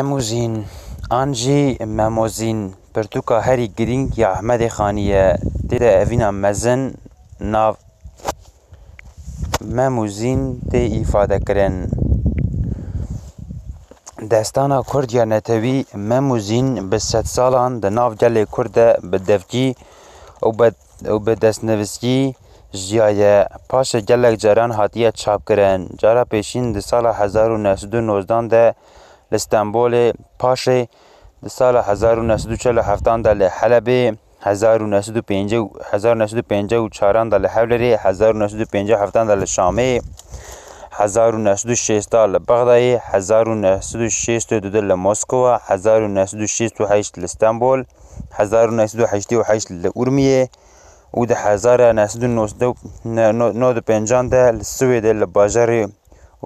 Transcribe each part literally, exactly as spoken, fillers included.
Memûzîn an jî Memozîn pirtûka herî girîng ya Ehmedê Xanî ye. Tê de evîna mezin nav Memûzîn tê îfade kirin. Destana Kurd ya netewî Memûzîn bi sedsalan di nav gelê Kurd de bi devkî û bi, û bi destnivîskî jiyaye. Paşê gelek caran hatiye çapkirin. Cara pêşîn di sala hezar û neh sed û nozdan de li Stenbolê, paşê di sala hezar û neh sed û çel û heftan de li Helebê, hezar û neh sed û pêncî, hezar û neh sed û pêncî û çaran de li Hewlêrê, hezar û neh sed û pêncî û heftan de li Şamê, hezar û neh sed û şêst li Bexdayê, hezar û neh sed û şêst û du de li Moskova, hezar û neh sed û şêst û heşt li Stenbol, hezar û neh sed û heştê û heşt li Urmiyê û di hezar û neh sed û nod û pêncan de li Swêdê li bajarê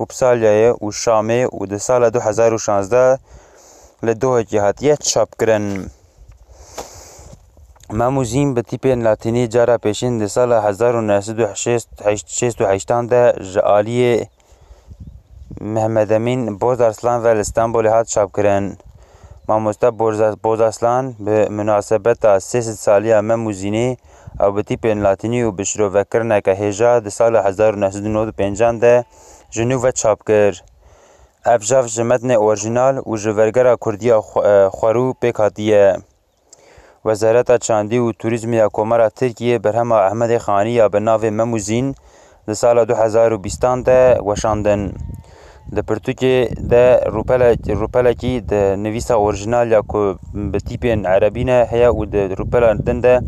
Uppsala'yê û Şamê û di sala du hezar û şazdeh li Dohokê hatiye çapkirin. Memûzîn bi tîpên latînî cara pêşîn di sala hezar û neh sed û şêst, şêst û heştan de ji aliyê Mehmed Emîn Bozarslan ve li Stenbolê hat çapkirin. Mamoste Borza-, Bozarslan bi munasebeta sê sed saliya Memûzînê ew bi tîpên latînî û bi şirovekirineke hêja di sala hezar û neh sed û nod û pêncan de ji nû ve çap kir. Ev jav ji metnê orjînal û ji vergera Kurdiya xwe-, xwerû pêk hatiye. Wezareta Çandî û Turîzmê ya Komara Tirkiyê berhema Ehmedê Xanî ya bi navê Memûzîn di sala du hezar û bîstan de weşandin. Di pirtûkê de rûpele-, rûpelekî di nivîsa orjînal ya ku bi tîpên erebî ne heye û di rûpela din de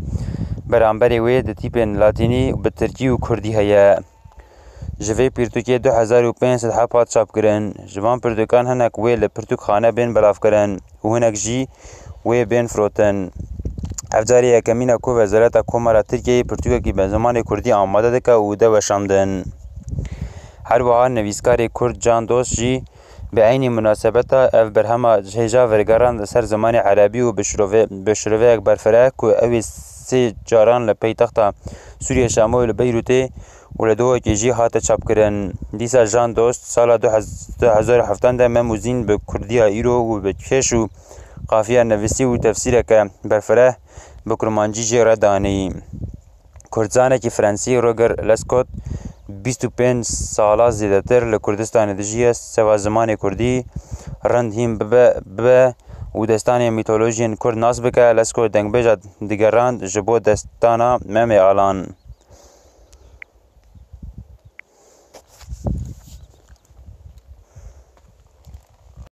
beramberê wê di tîpên latînî bi tirkî û kurdî heye. Ji vê pirtûkê du hezar û pênc sed heb hat çapkirin. Ji van pirtûkan hinek wê li pirtûkxane bên belavkirin û hinek jî wê bên firotin. Ev carê yekemîn e ku Wezareta Komara Tirkiyeyê pirtûkekî bi zimanê kurdî amade dike û de weşandin. Her wiha nivîskarê kurd Can Dost jî bi eynî munasebeta ev berhema hêja vegerand li ser zimanê erebî û bi şirove-, bi şiroveyek berfireh ku ew ê sê caran li peytexta Sûriyê Şamoyê li Beyrûtê û li Dohokê jî hate çapkirin. Dîsa Jan Dost sala du hezar û heftan de Memûzîn bi kurdiya îro û bi kêş û qafiya nivîsî û tefsîreke berfireh bi kurmancî jê re danî. Kurdzanekî Fransî Roger Lescot bîst û pênc sala zêdetir li Kurdistanê dijiye, seba zimanê kurdî rind hîn bibe, bibe û destanên mîtolojiyên kurd nas bike. Lescot dengbêja digerand ji bo destana Memê Alan.